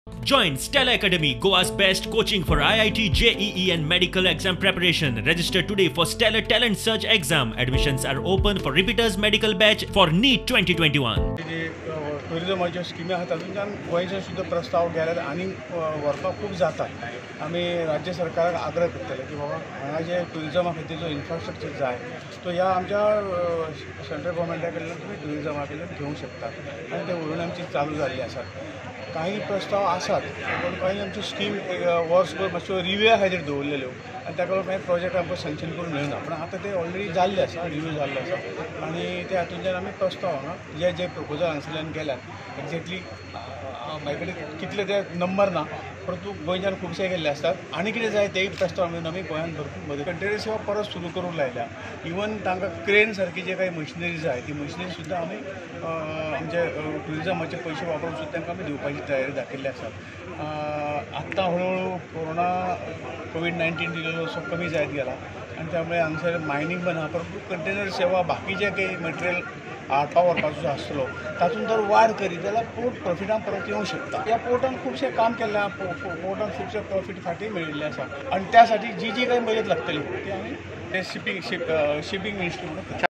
Join Stella Academy, Goa's best coaching for IIT, JEE and medical exam preparation. Register today for Stellar Talent Search exam. Admissions are open for repeaters medical batch for NEET 2021. टुरिजमाच्यो स्किमी आसा तातूंतल्यान गोंयचे सुद्दां प्रस्ताव गेल्यार आनी व्हरपाक खूब जाता. आमी राज्य सरकाराक आग्रह करतले की बाबा हांगा जे टुरिजमा खातीर जो इन्फ्रास्ट्रक्चर जाय तो ह्या आमच्या सेंट्रल गव्हर्मेंटा कडल्यान तुमी टुरिजमा कडल्यान घेवंक शकता आनी ते व्हरून आमची चालू जाल्ली आसात. काही प्रस्ताव आसात पूण काही आमच्यो स्कीम वर्सभर मातश्यो रिव्यूआ खातीर दवरलेल्यो आनी ताका लागून कांय प्रोजेक्ट आमकां सँक्शन करून मेळना, पूण आतां ते ऑलरेडी जाल्ले आसा, रिव्यू जाल्लो आसा आनी त्या हातूंतल्यान आमी प्रस्ताव हांगा जे जे प्रपोजल हांगासरल्यान गेल्यात एक्झॅक्टली म्हाजे कडेन कितले ते नंबर ना, परंतु गोंयच्यान खुबशे गेल्ले आसतात आनी कितें जाय तेय प्रस्ताव मेळून आमी गोंयांत भरपूर मदत. कंटेनर सेवा परत सुरू करूंक लायल्या. इवन तांकां क्रेन सारकी जे काही मशिनरी जाय ती मशिनरी सुद्दां आमी आमचे टुरिजमाचे पयशे वापरून सुद्दां तांकां आमी दिवपाची तयारी दाखयल्ली आसा. आत्तां हळूहळू कोरोना कोवीड-19 दिलेलो असो कमी जायत गेला आनी त्यामुळे हांगसर मायनींग पण आहा, परंतु कंटेनर सेवा बाकीचे काही मटेरियल हाडपा व्हरपाचो जो आसतलो तातूंत जर वाड करीत जाल्यार पोर्ट प्रॉफिटान परत येवंक शकता. ह्या पोर्टान खुबशें काम केल्लें आहा, पोर्टान खुबशे प्रॉफीट फाटीं मेळिल्लें आसा आनी त्या साठी जी जी काही मदत लागतली ती आमी ते शिपींग मिनिस्ट्री म्हणून.